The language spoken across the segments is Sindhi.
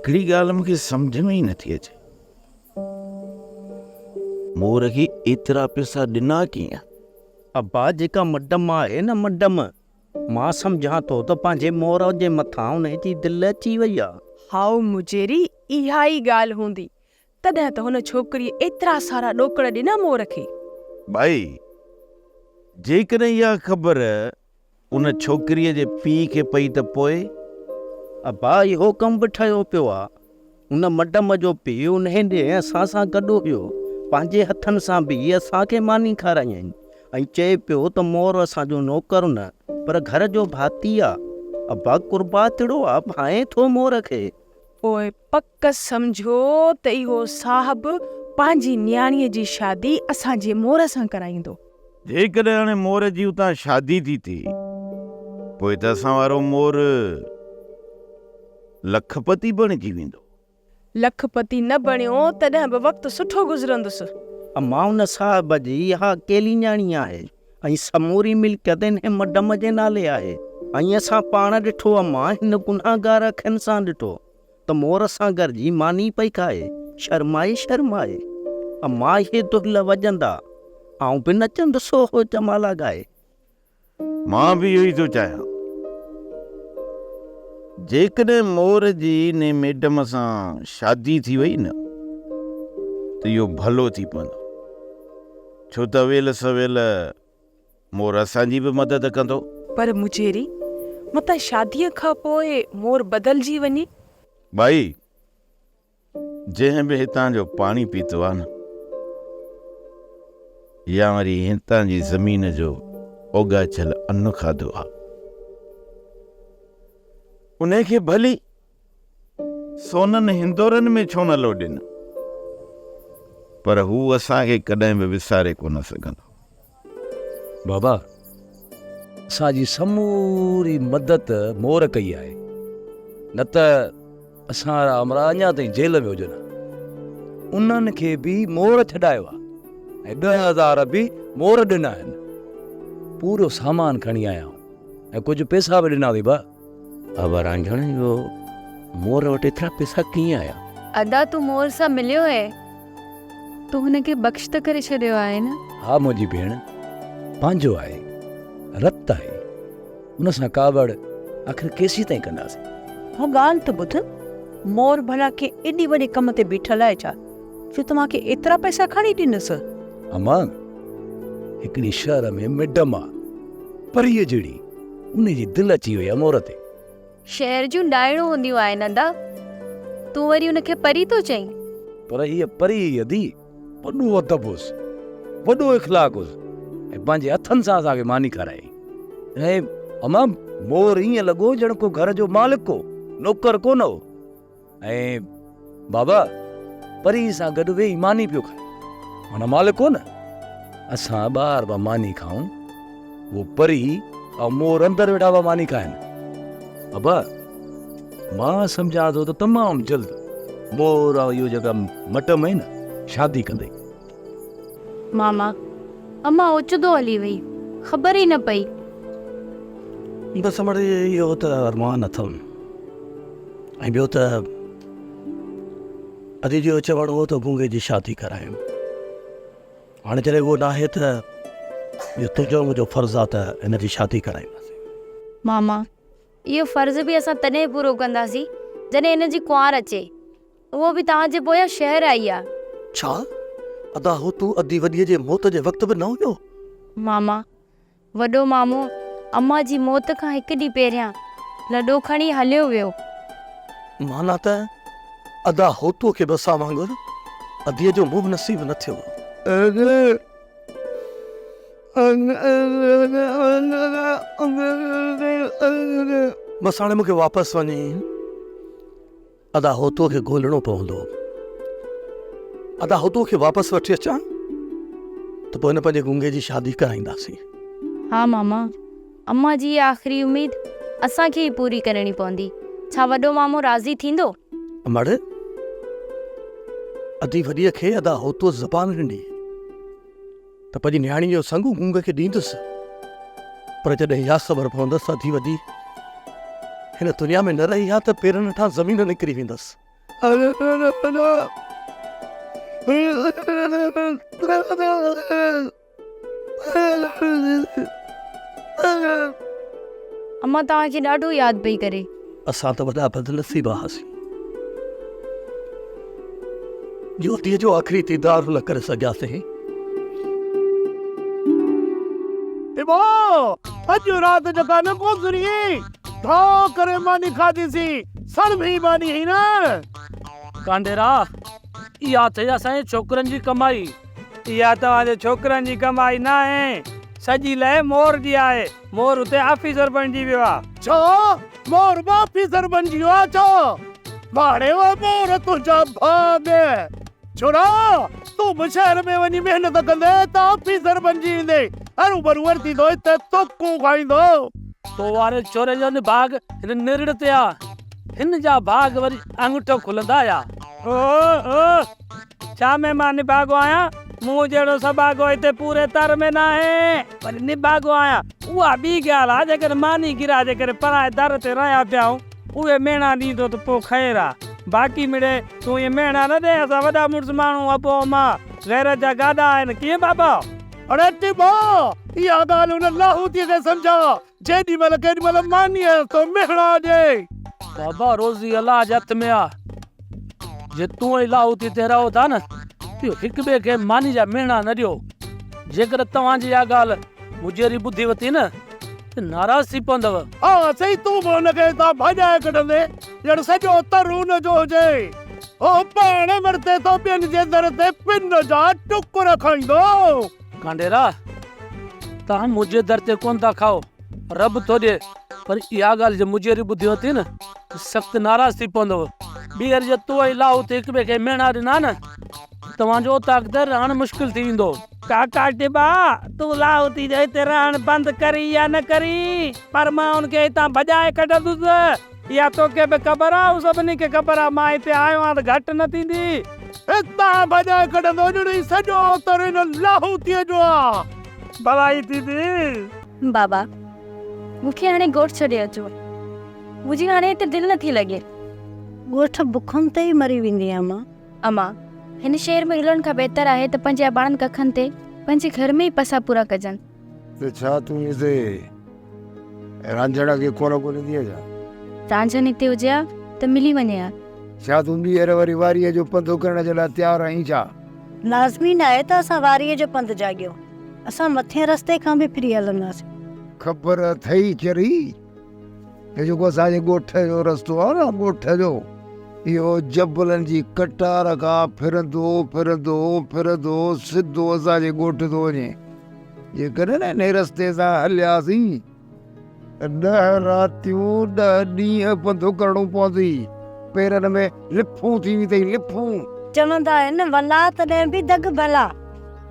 هڪڙي ڳالهه مون کي سمجهه ۾ ئي نٿي اچي. مور کي ايترا پئسا ڏنا ڪيئن؟ ابا جيڪا مڊم آهي نه مڊم، مان سمجهان ٿو ته پنهنجي مور جي مٿان انهي جي دل اچي وئي آ. هائو مجيري اها ئي ڳالهه هوندي، تڏهن ته هن ڇوڪريء ايترا سارا ڏوڪڙ ڏنا مور کي. ڀائي، جيڪڏهن اها خبر ان ڇوڪريء جي پيء کي پئي ته پوء؟ ابا اهو ڪم به ٺهيو پيو آ. ان مڊم جو پيء انهي ڏينهن اسان سان گڏ هيو. پنهنجي هٿن سان به اسان کي ماني کارايائين ۽ چئي پيو ته مور اسان جو نوڪر نه پر گهر جو ڀاتي آ. ابا قرباتڙو آ، ڀانئين ٿو مور کي. پوء پڪ سمجهو ته اهو صاحب پنهنجي نياڻيء جي شادي اسان جي مور سان ڪرائيندو. جيڪڏهن هاڻي مور جي اتان شادي ٿي ٿئي، پوء ته اسان وارو مور لکپتي بڻجي ويندو. لکپتي نه بڻيو تڏهن به وقت سٺو گذرندس. امان ان صاحب جي اها اڪيلي نياڻي آهي ۽ سموري ملڪيت انهي مڊم جي نالي آهي ۽ اسان پاڻ ڏٺو امان هن گنهگار اکين سان ڏٺو ته مور سان گڏجي ماني پئي کائي، شرمائي شرمائي. امان اهي دهل وڄندا، آئون به نچندس هو جمالا ڳائي. مان به اهو ئي ٿو چاهيان. جيڪڏهن مور جي انهي ميڊم سان شادي ٿي وئي نه ته اهو ڀلو ٿي پوندو. ڇو ته اويل سويل مور اسان جي به مدد ڪندو. پر مجيري، متان شاديء کان پوء مور بدلجي وڃي. ڀائي، جنهن به هتان جو پاڻي پيتو آ نه، يا وري هتان جي زمين جو اوڳاڇيل ان کاڌو آ، انهي کي ڀلي سونن هندورن ۾ ڇو نه لوڏين، پر هو اسان کي ڪڏهن به وساري ڪونه سگهندو. بابا، اسان جي سموري مدد مور ڪئي آهي، نه ته اسان وارا امرا اڃا تائين جيل ۾ هجن ها. انهن کي به مور ڇڏايو آهي ۽ 10,000 به مور ڏنا آهن. پورو سامان کڻي آيا آهيون ۽ ڪجهه پئسا به ڏنا اٿئي ڀاء. ابا رانجهڻ اهو مور وٽ ايترا پئسا ڪيئن آيا؟ ادا تون مور سان مليو آهين؟ تو هن کي بخش ته ڪري ڇڏيو آهي نه؟ ها منهنجي ڀيڻ، پنهنجو آهي، رت آهي، ان سان ڪاوڙ آخر ڪيسيتائين ڪنداسين؟ ها ڳالهه ته ٻڌ، مور ڀلا ڪنهن ايڏي وڏي ڪم تي بيٺل آهي ڇا، جو توهان کي ايترا پئسا کڻي ڏنس؟ امان، هڪڙي شهر ۾ ميڊم آ، پريء جهڙي، انهي جي دل اچي وئي آ مور تي. شهر جون ڏائڻون هونديون آهن ادا، تون وري ان کي پري ٿو چئين؟ پر هيء پري هئي ادي، وڏو ادب هيس، وڏو اخلاق هيس ۽ پنهنجي هٿن سان اسان کي ماني کارايائين. ۽ امان مور ائين لڳو ڄڻ ڪو گهر جو مالڪ هو، نوڪر ڪونه هو. ۽ بابا پري سان گڏ ويهي ماني پيو کائي. معنيٰ مالڪ ڪو نه. اسان ٻاهر پيا ماني کائون، هو پري ۽ مور اندر ويٺا پيا ماني کائن. ابا مان سمجهان ٿو ته تمام جلد مور ۽ اهو جيڪا مٽم آهي نه شادي ڪندئي. ماما، امان اوچتو هلي وئي، خبر ئي نه پئي. بس امڙ اهو ته ارمان اٿم ۽ ٻيو ته ادي جو چوڻ هو ته گونگي جي شادي ڪرايم. هاڻي جڏهن اهو ناهي ته اهو تنهنجو منهنجو فرض آ ته هن جي شادي ڪرائينداسين. ماما، اهو فرض به اسان تڏهن پورو ڪنداسين جڏهن هن جي ڪنوار اچي. اهو به توهان جي پويان شهر آئي آ. ڇا؟ ادا هو تون ادي وڏيء جي موت جي وقت به نه هيو؟ ماما، وڏو مامو امان جي موت کان هڪ ڏينهن پهريان لڏو کڻي هليو ويو. معنيٰ ته ادا هوتوء کي به اسان وانگر اديء جو منهن نصيب نه ٿيو. بس هاڻي مون کي واپس وڃي ادا هوتوء کي ڳولڻو پوندو. ادا هوتوء کي واپس وٺي اچان ته پوء هن پنهنجي گونگي جي شادي ڪرائينداسين. ها ماما، امان جي اها آخري اميد اسان کي ئي پوري ڪرڻي پوندي. ڇا وڏو مامو راضي ٿيندو؟ امڙ، ادي وڏيء کي ادا هوتوء زبان ڏني ته پنهنجي نياڻيء جو سڱ گونگ کي ڏيندس، پر جڏهن اها خبر پوندس ته اڌي وڌي هن دنيا ۾ نه رهي ها ته پيرن هيٺان زمين نڪري ويندس. امان توهان کي ڏاڍو ياد پئي ڪري. اسان ته وڏا بدنصيب هئاسين جوتيء جو آخري ديدار نه ڪري سگهياسين. ابا اڄ رات جيڪا نه گذري ڍؤ ڪري ماني کاڌيسين سڻڀي ماني هئي نه. ڪانڊيرا اها اٿئي اسان جي ڇوڪرن جي ڪمائي. اها توهان جي ڇوڪرن جي ڪمائي ناهي، سڄي لئه مور جي آهي. مور اتي آفيسر بڻجي ويو آ. ڇا؟ مور به آفيسر بڻجي ويو آ ڇا؟ واڙي او مور تنهنجا ڀاڳ. ڇورا تون به شهر ۾ وڃي محنت ڪندين ته آفيسر بڻجي ايندين. هروڀرو ورتيندو هتي ٿڪون کائيندو. تو واري ڇوري جو نڀاڳ هن نرڙ تي آ. هن جا ڀاڳ وري آڱوٺو کلندا آيا. او او ڇا ۾ مان نڀاڳو آهيان؟ مون جهڙو سڀاڳو هتي پوري تر ۾ ناهي. پر نڀاڳو آهيان اها ٻي ڳالهه آ، جيڪڏهن ماني گرهه جي ڪري پرائي در تي رهيا پيا آهيون، اهي ميڻا ڏيندو ته پوء خير آ. باقي مڙئي تون ائين ميڻا نه ڏي، اسان وڏا مڙس ماڻهو ابو امان غيرت جا گاڏا آهن، ڪيئن بابا؟ اڙي ٽٻا! اها ڳالهه ان لاهوتيء کي سمجهاء، جيڏي مهل ڪيڏي مهل مانيء جو مهڻا ڏي. بابا روزي الله جي هٿ ۾ آ. جي تون ۽ لاهوتي هتي رهو ٿا نه ته هڪ ٻئي کي ماني جا مهڻا نه ڏيو. جيڪڏهن توهان جي اها ڳالهه مجيري ٻڌي وتي نه ته ناراض ٿي پوندؤ. ها سائين تون به هن کي هتان ڀڄائي ڪڍندين ڄڻ سڄو تر هن جو هجي. هو پاڻ ورتي ٿو ٻين جي در تي پن جا ٽڪر کائيندو. ڪانڊيرا! توهان منهنجي در تي ڪونه ٿا کائو، رب ٿو ڏئي، پر اها ڳالهه جي مجيري ٻڌي ورتي نه ته سخت ناراض ٿي پوندؤ. ٻيهر جي تو ۽ لاهوت هڪ ٻئي کي ميڻا ڏنا نه ته توهان جو اوطاق تي رهڻ مشڪل ٿي ويندو. ڪاڪا ٽٻا، تون لاهوتي جو هتي رهڻ بند ڪرين يا نه ڪرين، پر مان ان کي هتان ڀڄائي ڪڍندس. اها توکي به خبر آ، ۽ سڀني کي خبر آ، مان هتي آيو آهيان ته گهٽ نه ٿيندي. هتان ڀڄائي ڪڍندو ڄڻ هي سڄو تر هن لاهوتيء جو آ. ڀلائي ٿيندي. بابا، مون کي هاڻي ڳوٺ ڇڏي اچو. منهنجي هاڻي هتي دل نٿي لڳي. ڳوٺ بکن تي ئي مري ويندينء امان. امان، هن شهر ۾ رلڻ کان بهتر آهي ته پنهنجي اباڻن ڪکن تي پنهنجي گهر ۾ ئي پساهه پورا ڪجن. ته ڇا تون هتي رانجهڻ کي ڪونه ڳوليندينء ڇا؟ رانجهن هتي هجي ها ته ملي وڃي ها. ڇا تون ٻيهر وري واريء جو پنڌ ڪرڻ جي لاء تيار آهين ڇا؟ لازمي ناهي ته اسان واريء جو پنڌ جاڳيون. اسان مٿئين رستي کان به ڦري هلنداسين. خبر اٿئي چري، هي جيڪو اسان جي ڳوٺ جو رستو آهي نه ڳوٺ جو، اهو جبلن جي قطار کان ڦرندو ڦرندو ڦرندو سڌو اسان جي ڳوٺ ٿو وڃي. جيڪڏهن انهي رستي سان هلياسين ته ڏهه راتيون ڏهه ڏينهن پنڌ ڪرڻو پوندئي. پيرن ۾ لڦون ٿي ويندئي لڦون. چوندا آهن ولا تڏهن به دڳ ڀلا.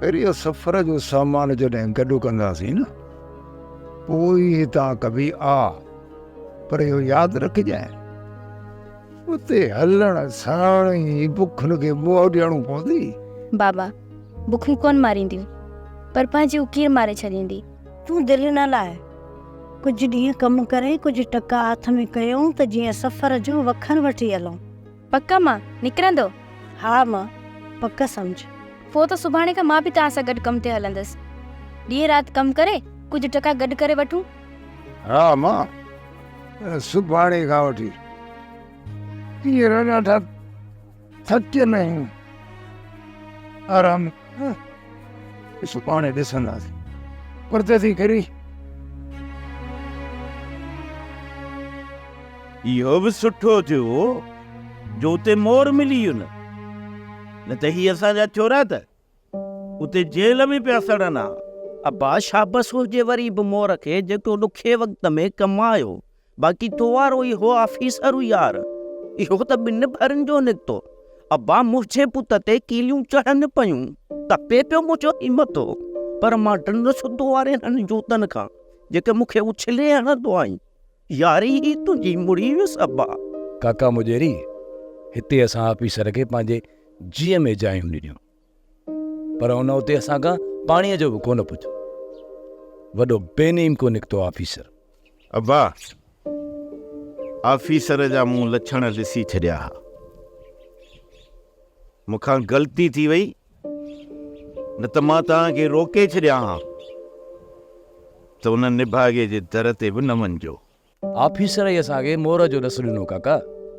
پر اهو سفر جو سامان جڏهن گڏ ڪنداسين نه پوء ئي هتان ڪبي آ. پر اهو ياد رکجانء اتي هلڻ ساڻ ئي بکن کي منهن ڏيڻو پوندئي. بابا بکون ڪونه مارينديون پر پنهنجي اڪير ماري ڇڏيندي. تون دل نه لاء. ڪجهه ڏينهن ڪم ڪري ڪجهه ٽڪا هٿ ۾ ڪيون ته جيئن سفر جو وکر وٺي هلون. پڪ مان نڪرندو؟ ها مان پڪ سمجهه. پوء ته سڀاڻي کان مان به توهان سان گڏ ڪم تي هلندس. ڏينهن رات ڪم ڪري ڪجهه ٽڪا گڏ ڪري وٺون. ها مان سڀاڻي کان وٺي هينئر ڏاڍا ٿڪيل آهيون. آرام سڀاڻي ڏسنداسين. پرتي ٿي ڪري. اهو به سٺو ٿيو جو اتي مور ملي ويو نه، نه ته هي اسان جا ڇورا ته اتي جيل ۾ پيا سڙن ها. ابا شابس هجي وري به مور کي جيڪو ڏکي وقت ۾ ڪم آيو. باقي تو وارو اهو آفيسر يار اهو ته ٻن ڀرن جو نڪتو. ابا منهنجي پٽ تي ڪيليون چڙهن پيون تپي پيو منهنجو هي مٿو پر مان ڊنس تو واري هنن جوتن کان جيڪي مون کي اڇلي هڻندو آهين. ياري هي تنهنجي مڙي ويس ابا. ڪاڪا مجيري هتي اسان آفيسر کي پنهنجي جيء ۾ جايون ڏنيون. پر هن اتي اسان کان پاڻيء جو به ڪونه پڇيو. وڏو بي نيمڪو نڪتو آفيسر. ابا، آفيسر جا مون لڇڻ ڏسي ڇڏيا ها. مون کان غلطي ٿي وئي، نه ته مان توهان کي روڪي ڇڏيان ها ته ان نڀاڳي جي در تي به نه وڃجو. آفيسر ئي اسان کي مور جو ڏس ڏنو ڪاڪا.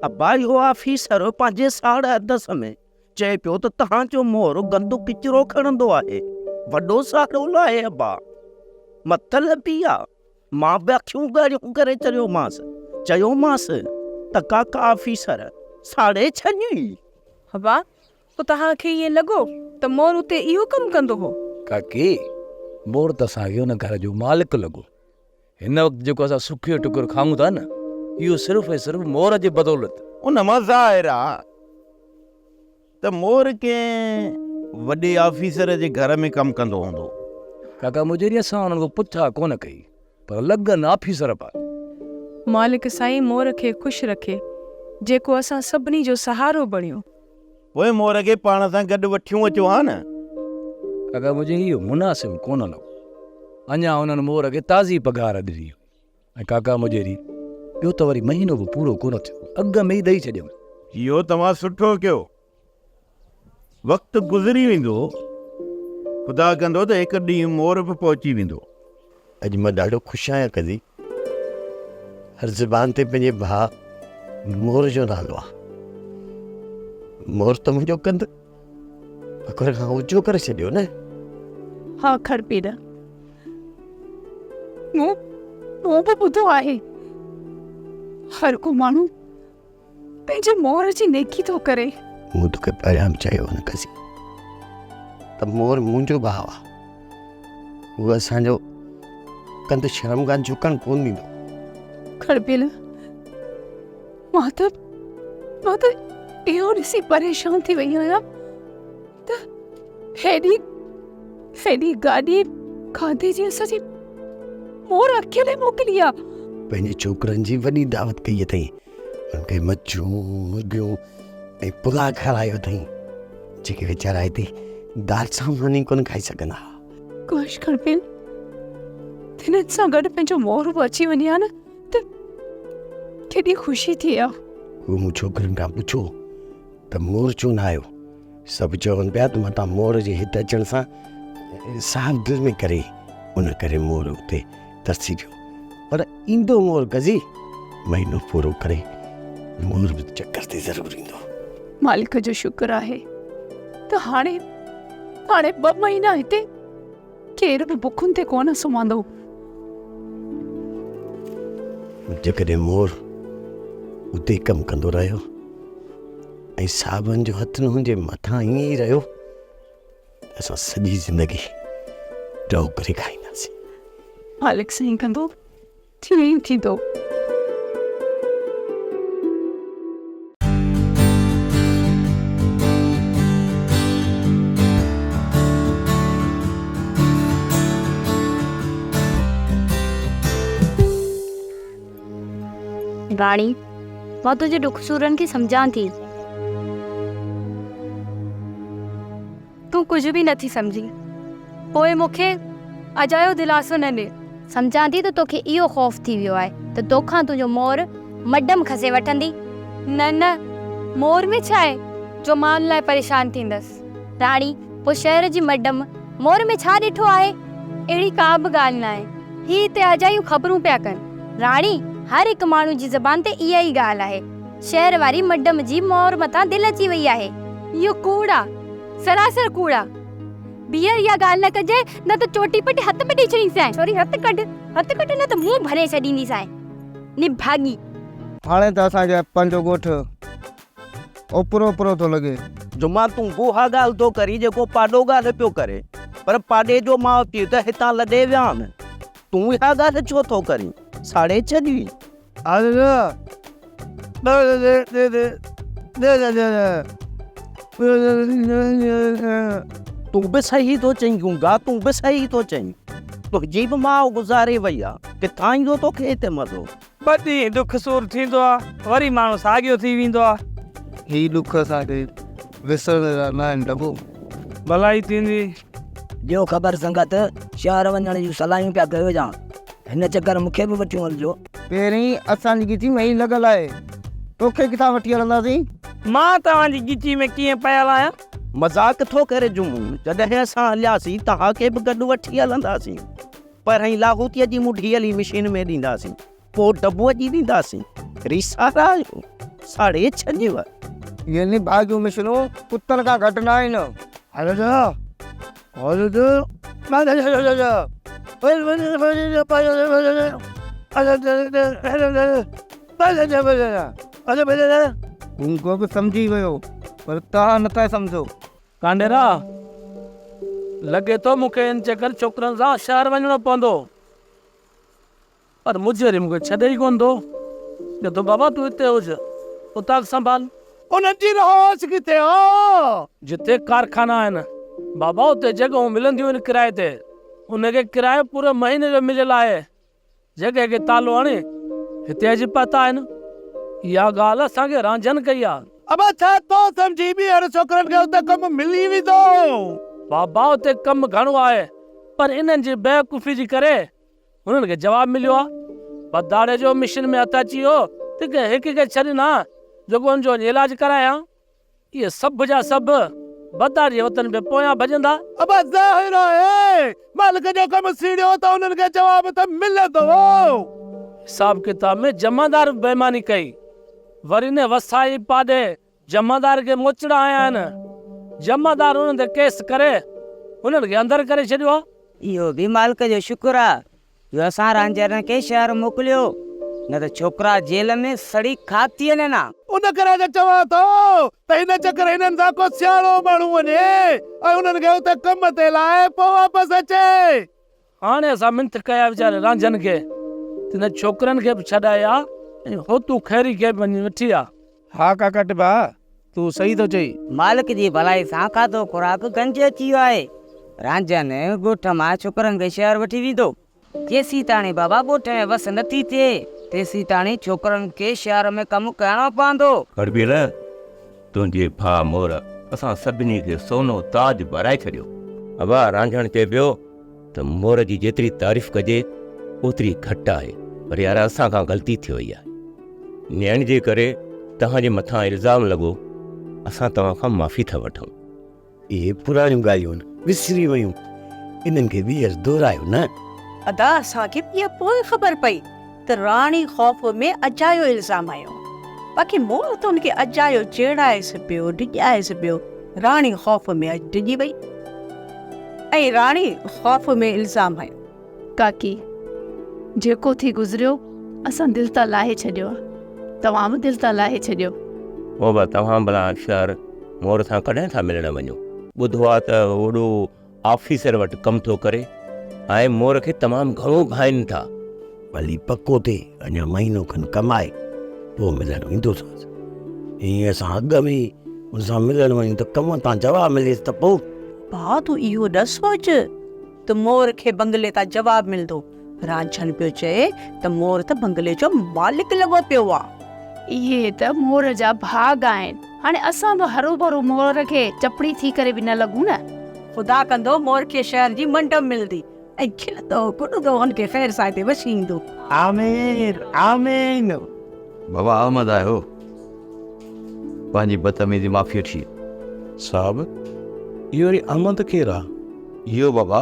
ابا اهو آفيسر پنهنجي ساڙ ادس ۾ چئي پيو ته توهان جو مور گندو ڪچرو کڻندو آهي. وڏو ساڙول آهي ابا. مطلب ئي آ. مان به اکيون ڳاڙهيون ڪري چريومانس. چيومانس ته ڪاڪا آفيسر ساڙي ڇڏيئي. ابا پوء توهان کي ائين لڳو ته مور اتي اهو ڪم ڪندو هو؟ ڪاڪي مور ته اسان کي ان گهر جو مالڪ لڳو. هن وقت جيڪو اسان سکيو ٽڪر کائون ٿا نه، اهو صرف ۽ صرف مور جي بدولت. ان مان ظاهر آ ته مور ڪنهن وڏي آفيسر جي گهر ۾ ڪم ڪندو هوندو. ڪاڪا مجيري اسان انهن کان پڇا ڪونه ڪئي، پر لڳن آفيسر پيا. مالڪ سائين مور کي خوش رکي، جيڪو اسان سڀني جو سهارو بڻيو. پوء مور کي پاڻ سان گڏ وٺيون اچو ها نه. ڪاڪا منهنجي اهو مناسب ڪونه لڳو. اڃا انهن مور کي تازي پگهار ڏني هئي ۽ ڪاڪا مجيري ٻيو ته وري مهينو به پورو ڪونه ٿيو هو، اڳ ۾ ئي ڏئي ڇڏيم. اهو توهان سٺو ڪيو. وقت گذري ويندو. خدا ڪندو ته هڪ ڏينهن مور به پهچي ويندو. اڄ مان ڏاڍو خوش آهيان قضي. هر زبان تي پنهنجي ڀاء مور جو نالو آ. مور ته منهنجو ڪنڌ فخر کان اوچو ڪري ڇڏيو نه. ها کڙپير، مون مون به ٻڌو آهي. هر ڪو ماڻهو پنهنجي مور جي نيڪي ٿو ڪري. مون توکي پهريان به چيو هو نه قضي ته مور منهنجو ڀاء آ. هو اسان جو ڪنڌ شرم کان جهڪڻ ڪونه ڏيندو. کڙپيل، مان ته مان ته اهو ڏسي پريشان ٿي وئي آهيان ته هيڏي هيڏي گاڏي کاڌي جي اسان جي مور اڪيلي موڪلي آ. پنهنجي ڇوڪرن جي وڏي دعوت ڪئي اٿئي. انهن کي مڇيون، مرغيون ۽ پلاء کارايو اٿئي، جيڪي ويچارا هتي دال سان ماني ڪونه کائي سگهندا ها. ڪاش کڙپيل هنن سان گڏ پنهنجو مور به اچي وڃي ها نه ته ڪيڏي خوشي ٿئي ها. هو مون ڇوڪرين کان پڇيو ته مور ڇو نه آيو؟ سڀ چون پيا ته متان مور جي هت اچڻ سان صاحب دل ۾ ڪري، ان ڪري مور اتي ترسي ويو. پر ايندو مور قضي، مهينو پورو ڪري مور به چڪر تي ضرور ايندو. مالڪ جو شڪر آهي ته هاڻي هاڻي ٻه مهينا هتي ڪير به بکن تي ڪونه سمهندو. جيڪڏهن مور اتي ڪم ڪندو رهيو ۽ صاحبن جو هٿ نه هن جي مٿان ائين ئي رهيو ته اسان سڄي زندگي ڊؤ ڪري کائينداسين. مالڪ سائين ڪندو ٿيو ئي ٿيندو. راڻي، مان تنهنجي ڏک سورن کي سمجهان ٿي. تون ڪجهه به نٿي سمجهين. پوء مون کي اجايو دلاسو نه ڏي. سمجهان ٿي ته توکي اهو خوف ٿي ويو آهي ته توکان تنهنجو مور مڊم کسي وٺندي. نه نه، مور ۾ ڇا آهي جو مان ان لاء پريشان ٿيندس. راڻي، پوء شهر جي مڊم مور ۾ ڇا ڏٺو آهي؟ اهڙي ڪا به ڳالهه ناهي. هي هتي اجايون خبرون پيا ڪن. راڻي، هر هڪ ماڻهو جي زبان تي اها ئي ڳالهه آهي. شهر واري مڊم جي مور مٿان دل اچي وئي آهي. اهو ڪوڙ آ. سراسر ڪوڙ آ. ٻيهر اها ڳالهه نه ڪجانء نه ته چوٽي پٽي هٿ ۾ ڏئي ڇڏينديسانء. ڇوري هٿ ڪڍ، هٿ ڪڍ نه ته منهن ڀري ڇڏينديسانء. نڀاڳي. هاڻي ته اسان کي پنهنجو ڳوٺ اوپرو اوپرو ٿو لڳي. جمعا تون به اها ڳالهه ٿو ڪرين جيڪو پاڏو ڳالهه پيو ڪري. پر پاڏي جو ماء پيء ته هتان لڏي ويا آهن. تون اها ڳالهه ڇو ٿو ڪرين؟ ساڙي ڇڏين. تون به صحيح ٿو چئين گونگا، تون به صحيح ٿو چئين. تنهنجي به ماء گذاري وئي آ، ڪٿان ايندو توکي هتي مزو؟ ٻه ڏينهن ڏک سور ٿيندو آ، وري ماڻهو ساڳيو ٿي ويندو آ. هي ڏک اسان کي وسرڻ جا ناهن ڊبو. ڀلائي ٿيندي. ڏيو خبر سنگت، شهر وڃڻ جون صلاحيون پيا ڪيو جان. هن چڪر مون کي به وٺيون هلجو. پهرين اسان جي ڳچي ۾ ئي لڳل آهي، توکي ڪٿان وٺي هلنداسين؟ مان توهان جي ڳچي ۾ ڪيئن پيل آهيان؟ مذاق ٿو ڪري جمعو، جڏهن اسان هلياسين توهان کي به گڏ وٺي هلنداسين. پهرئين لاهوتيء جي مڍي هلي مشين ۾ ڏينداسين، پوء ڊبوء جي ڏينداسين. ريسارا آهيو، ساڙي ڇڏيو. اهي نڀاڳيون مشينون ڪتن کان گهٽ نه آهن. گونگو به سمجهي ويو پر توهان نٿا سمجهو. ڪانڊيرا، لڳي ٿو مون کي ان چڪر ڇوڪرن سان شهر وڃڻو پوندو. پر مجيري مون کي ڇڏي ئي ڪونه ٿو. چئي ٿو بابا تون هتي هج، اوطاق سنڀال. انهن جي رهائش ڪٿي آ؟ جتي ڪارخانا آهن بابا اتي جڳهون ملنديون آهن ڪرائي تي. ان کي ڪرايو پوري مهيني جو مليل آهي. جڳهه کي تالو هڻي هتي اچي پهتا آهن. اها ڳالهه اسان کي رانجهن ڪئي آ. ابا ڇا ٿو سمجهين ٻيهر ڇوڪرن کي اتي ڪم ملي ويندو؟ بابا اتي ڪم گهڻو آهي پر انهن جي بيوقوفي جي ڪري هنن کي جواب مليو آ. بداڙي جو مشن ۾ هٿ اچي ويو ته ڪنهن هڪ کي ڇڏين ها جيڪو ان جو وڃي علاج ڪرائي ها. اهي سڀ جا سڀ بداڙي جي وطن به پويان ڀڄندا. ابا ظاهر آهي مالڪ جو ڪم سيڙيو ته انهن کي جواب ته ملندو. حساب ڪتاب ۾ جمعدار به بيماني ڪئي. وري نه وسائي پاڏي جمعدار کي موچڙا هنيا آهن. جمعدار انهن تي ڪيس ڪري انهن کي اندر ڪري ڇڏيو آهي. اهو به مالڪ جو شڪر آ جو اسان رانجهرن کي شهر موڪليو، نه ته ڇوڪرا جيل ۾ سڙي خاڪ ٿي وڃن ها. ان ڪري ته چوان ٿو ته هن چڪر هنن سان ڪو سياڻو ماڻهو وڃي ۽ انهن کي اتي ڪم تي لائي پوء واپس اچي. هاڻي اسان منٿ ڪيا ويچاري رانجهن کي ته هن ڇوڪرن کي به ڇڏائي آ ۽ هوتو خيري کي به وڃي وٺي آ. ها ڪاڪا ٽبا، تون صحيح ٿو چئين. مالڪ جي ڀلائي سان کاڌو خوراڪ گنج اچي ويو آهي. رانجهن ڳوٺ مان ڇوڪرن کي شهر وٺي ويندو. جيسيتاڻي بابا ڳوٺ ۾ وس نه ٿي ٿئي، تيسيتاڻي ڇوڪرن کي شهر ۾ ڪم ڪرڻو پوندو. ڪڙٻيل، تنهنجي ڀاء مور اسان سڀني کي سونو تاج ڀرائي ڇڏيو. ابا، رانجهڻ چئي پيو ته مور جي جيتري تعريف ڪجي اوتري گهٽ آهي پر يار اسان کان غلطي ٿي وئي آهي. نيڻ جي ڪري توهان جي مٿان الزام لڳو اسان توهان کان معافي ٿا وٺون. اهي پراڻيون ڳالهيون آهن، وسري ويون، انهن کي ٻيهر دهرايو نه. ادا اسان کي به اها پوء خبر پئي ته راڻي خوف ۾ اجايو الزام هنيو. باقي مور ته ان کي اجايو چيڙائيس پيو، ڊڄائيس پيو. راڻي خوف ۾ ڊڄي وئي ۽ راڻي خوف ۾ الزام هنيو. ڪاڪي، جيڪو ٿي گذريو، اسان دل تان لاهي ڇڏيو آ. توهان به دل تان لاهي ڇڏيو. بابا، توهان ڀلا شهر مور سان ڪڏهن ٿا ملڻ وڃو؟ ٻڌو آ ته وڏو آفيسر وٽ ڪم ٿو ڪري ۽ مور کي تمام گهڻو ڀائين ٿا. ڀلي پڪو ٿئي، اڃا مهينو کن ڪمائي پوء ملڻ ويندوسانس. ائين اسان اڳ ۾ ئي ان سان ملڻ وڃون ته ڪم تان جواب مليس ته پوء. ڀاء تون اهو نه سوچ ته مور کي بنگلي تان جواب ملندو. رانجهن پيو چئي ته مور ته بنگلي جو مالڪ لڳو پيو آ. اهي ته مور جا ڀاڳ آهن. هاڻي اسان به هروڀرو مور کي چپڙي ٿي ڪري به نه لڳون نه. خدا ڪندو مور کي شهر جي منڊپ ملندي ۽ کلندو ڪڏندو هن کي خير سان هتي وسي ايندو. آمين آمين. بابا احمد آيو پنهنجي بدتميزي معافي وٺي. صاحب اهو وري احمد ڪير آ؟ اهو بابا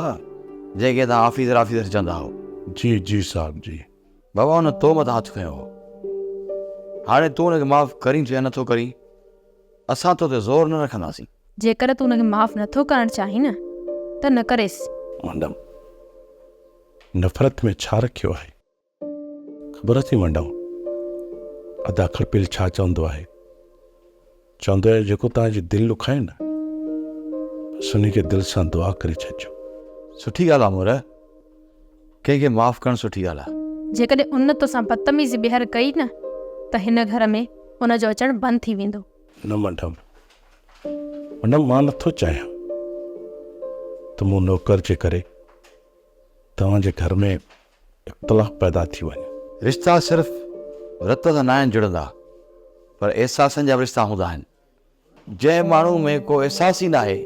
جنهن کي توهان آفيسر آفيسر چوندا هئو. جي جي صاحب جي. بابا هن تو مٿان هٿ کنيو هو. هاڻي تون هن کي معاف ڪرين ٿو يا نٿو ڪرين اسان تو تي زور نه رکنداسين. جيڪڏهن تون هن کي معاف نٿو ڪرڻ چاهين نه ته نه ڪريس. منڊم نفرت ۾ ڇا رکيو آهي؟ خبر اٿئي منڊم ادا کڙپيل ڇا چوندو آهي؟ چوندو آهي جيڪو توهان جي دل ڏکائي نه بس انهي کي دل سان دعا ڪري ڇڏجو. سٺي ڳالهه آ مور ڪنهن کي معاف ڪرڻ سٺي ڳالهه آ. جيڪڏهن ان توسان بدتميزي ٻيهر ڪئي نه ته هن گهر ۾ ان جو اچڻ بند ٿي ويندو. نه منڊم منڊم مان نٿو چاهيان ته مون نوڪر جي ڪري توهان جي گهر ۾ اختلاف پيدا ٿي وڃي. رشتا صرف رت سان ناهن جڙندا پر احساسن جا به رشتا هوندا آهن. جنهن ماڻهو ۾ ڪو احساس ئي ناهي،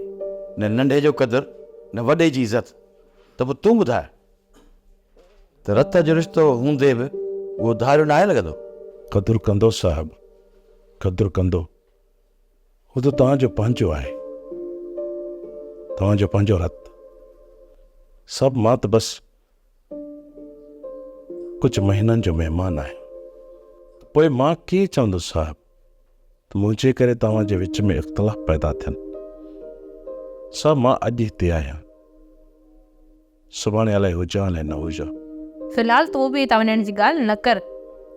نه ننڍي جو قدر نه وڏي جي عزت ته پوء تون ٻڌاء ته رت جو رشتو هوندي به اهو ڌاريو ناهي لڳندو؟ قدر ڪندو صاحب، قدر ڪندو. هو ته توهان جو پنهنجو آهي. توهان جو پنهنجو رت. سڀ مان ته بس ڪجهه مهينن جو مهمان آهيان. ته پوء مان ڪيئن چوندس صاحب ته منهنجي ڪري توهان جي وچ ۾ اختلاف پيدا ٿين. صاحب مان اڄ هتي آهيان. سڀاڻي الائي هجان الائي نه هجان. في الحال تون به هتان وڃڻ جي ڳالهه نه ڪر،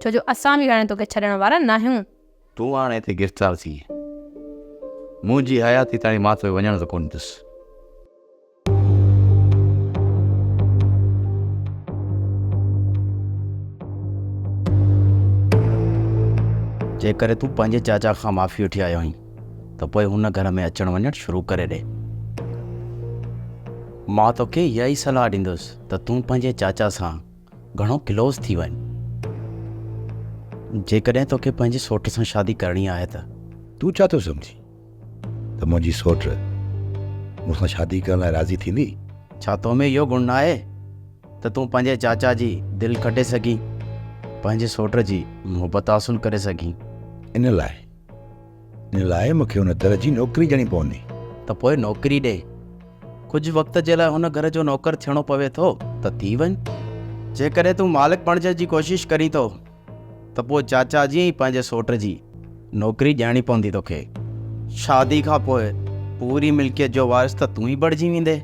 ڇو جو اسان به هاڻي توکي ڇڏڻ وارا ناهيون. تون هاڻي هتي گرفتار ٿي. منهنجي حياتي تائين مان توکي وڃڻ ته ڪونه ڏيندس. جيڪڏهن تون پنهنجي چاچا کان معافي وٺي آيو آهين ته پوء هن گهر ۾ اچڻ وڃڻ شروع ڪري ڏي. مان توکي اها ئي صلاح ڏيندس ته تون پنهنجي چاچا سان گهڻو ڪلوز ٿي وڃ. جيڪڏهن توکي پنهنجي سوٽ سان شادي ڪرڻي آهي ته. تون ڇا ٿو سمجهين ته منهنجي سوٽ مون سان شادي ڪرڻ لاء راضي ٿيندي؟ ڇا تو ۾ اهو گڻ ناهي ته تون پنهنجي چاچا جي دل کٽي سگهين، پنهنجي سوٽ جي محبت حاصل ڪري سگهين؟ ان لاء ان لاء مون کي ان در جي نوڪري ڏيڻي پوندي. ته پوء نوڪري ڏي. ڪجهه وقت جي لاء هن گهر جو نوڪر ٿيڻو پوي ٿو ته ٿي وڃ. جيڪڏهن تون مالڪ بڻجڻ جي ڪوشش ڪرين ٿو ته پوء چاچا جي ۽ پنهنجي سوٽ جي نوڪري ڏيڻي پوندي توکي. شادي کان پوء پوري ملڪيت جو وارث ته تون ئي بڻجي ويندين.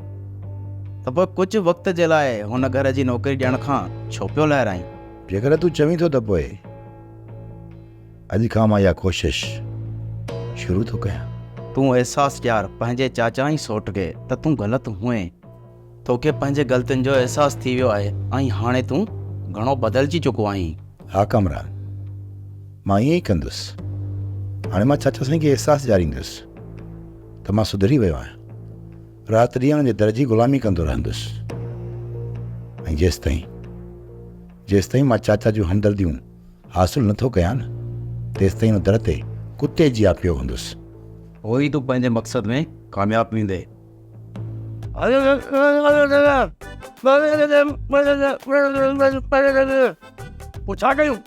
ته پوء ڪجهه وقت جي لاء هن گهر جي نوڪري ڏيڻ کان ڇو پيو لهرائين؟ جيڪڏهن تون چوين ٿو ته پوء اڄ کان مان اها ڪوشش شروع ٿو ڪيان. تون احساس ڏيار پنهنجي چاچا ۽ سوٽ کي ته تون غلط هئين. توکي پنهنجي غلطين جو احساس ٿي ويو آهي ۽ هاڻي تون گهڻو بدلجي چڪو آهين. ها ڪامران، مان ائين ئي ڪندس. هاڻي مان چاچا سائين کي احساس ڏياريندس ته مان سڌري ويو آهيان. رات ڏينهن انهن جي در جي غلامي ڪندو رهندس ۽ جيستائين جيستائين مان چاچا جون همدرديون حاصل نه ٿو ڪيان نه، تيستائين ان در تي ڪتي جيان پيو هوندس. پوء ئي تون پنهنجي مقصد ۾ ڪامياب ويندين. پوء ڇا ڪيون؟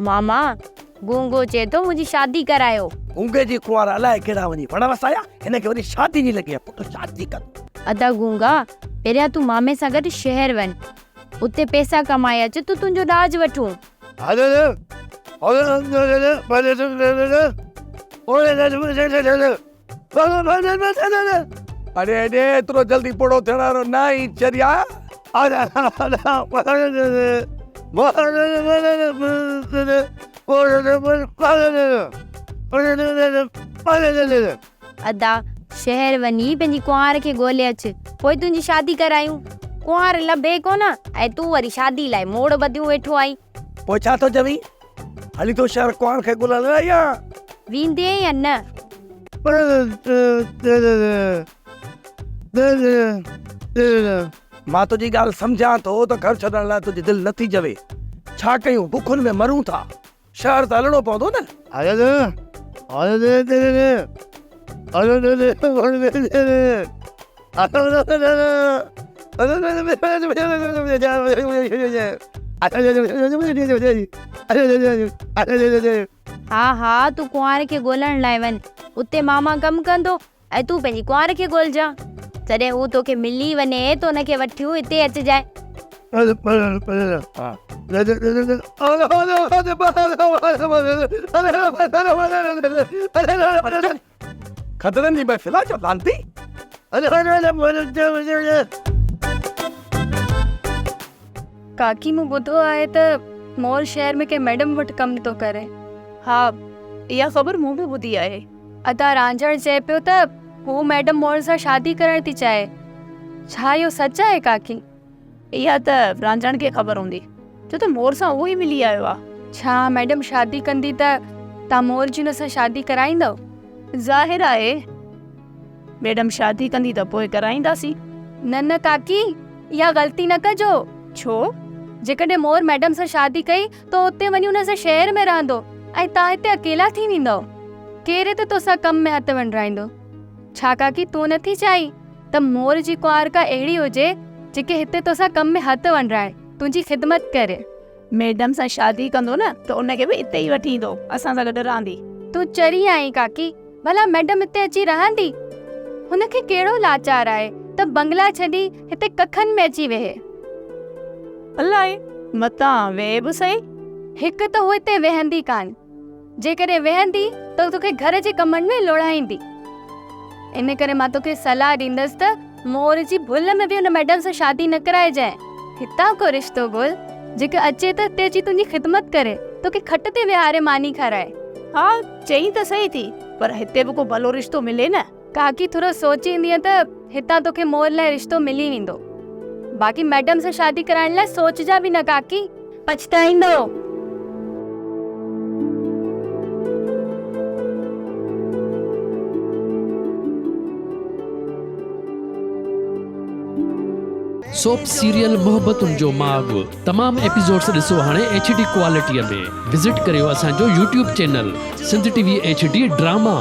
ماما، گونگو چئي ٿو منهنجي شادي ڪرايو. گونگي جي ڪنوار الائي ڪهڙا وڃي وڻ وسايا، هن کي وري شادي جي لڳي آ، پٽ شادي ڪندو. ادا گونگا، پهريان تون مامي سان گڏ شهر وڃ، اتي پئسا ڪمائي اچ ته تنهنجو ڏاج وٺون. اڙي اڙي ايترو جلدي پوڙهو ٿيڻ وارو نه آهين چريا. ادا شهر وڃي پنهنجي ڪنوار کي ڳولي اچ پوء تنهنجي شادي ڪرايون. ڪنوار لڀي ڪونه ۽ تون وري شادي لاء موڙ ٻڌيون ويٺو آهين. پوء ڇا ٿو چوين؟ هلي ٿو شهر ڪنوار کي ڳولڻ لاء يا. ويندين يا نه؟ مان تنهنجي ڳالهه سمجهان ٿو ته گهر ڇڏڻ لاء تنهنجي دل نٿي چوي. ڇا ڪيون بکن ۾ مرون ٿا. شهر ته هلڻو پوندو نه. ها ها تون ڪنوار کي ڳولڻ لاء وڃ. اتي ماما ڪم ڪندو ۽ تون پنهنجي ڪنوار کي ڳولجان. جڏهن هو توکي ملي وڃي ته ان کي وٺيون هتي اچجانء. کدڙن جي محفل آ ڇا لعنتي. ڪاڪي مون ٻڌو آهي ته مور شهر ۾ ڪنهن ميڊم وٽ ڪم ٿو ڪري. ها اها خبر مون به ٻڌي آهي. ادا رانجهڻ چئي پيو ته هو ميڊم مور سان شادي ڪرڻ ٿي چاهي. ڇا اهو سچ آهي ڪاڪي؟ اها ته رانجهڻ کي خبر هوندي ڇو ته مور سان اهو ئي ملي آيو آ. ڇا ميڊم شادي ڪندي ته توهان مور جي ان سان شادي ڪرائيندؤ؟ ظاهر آهي ميڊم شادي ڪندي ته پوء ڪرائينداسين. نه نه ڪاڪي اها غلطي نه ڪجو. ڇو؟ جيڪڏهن مور ميڊم سان شادي ڪئي ته اتي وڃي ان سان شهر ۾ رهندو ۽ توهان هتي اڪيلا ٿي ويندؤ. ڪير هتي توسان ڪم ۾ هٿ ونڊرائيندو؟ ڇا ڪاڪي تون نٿي چاهين ته مور جي ڪنوار ڪا اهڙي هجي جيڪي هتي توسان ڪم ۾ هٿ ونڊرائي؟ تنهنجي خدمت ڪري. ميڊم سان شادي ڪندو نه ته ان کي به اتي ئي وٺي ايندو، اسان سان گڏ رهندي. تون چري آهين ڪاڪي، ڀلا ميڊم اتي اچي رهندي؟ هن کي ڪهڙو لاچار آهي ته بنگلا ڇڏي هتي ڪکن ۾ اچي ويهي. الائي، متان ويهي به سهي. هڪ ته هوء هتي ويهندي ڪانه. جيڪڏهن ويهندي ته توکي گهر جي ڪمن ۾ لوڙائيندي. ان ڪري مان توکي صلاح ڏيندس ته مور جي ڀل ۾ به ان ميڊم سان شادي نه ڪرائجانء. هتان ڪو رشتو ڳول، جيڪو اچي ته هتي اچي تنهنجي خدمت ڪري، توکي کٽ تي ويهاري ماني کارائي. ها، چئين ته سهي ٿي، پر هتي به ڪو ڀلو رشتو ملي نه. ڪاڪي ٿورو سوچيندينء ته هتان توکي مور لاء رشتو ملي ويندو. باقي ميڊم سان شادي ڪرائڻ لاء سوچجان به نه ڪاڪي، پڇتائيندو. سوپ سيريل محبتن جو ماڳ تمام ايپيسوڊس ڏسو هاڻي ايڇ ڊي ڪوالٽي ۾ وزٽ ڪريو اسان جو YouTube channel Sindh T V H D drama.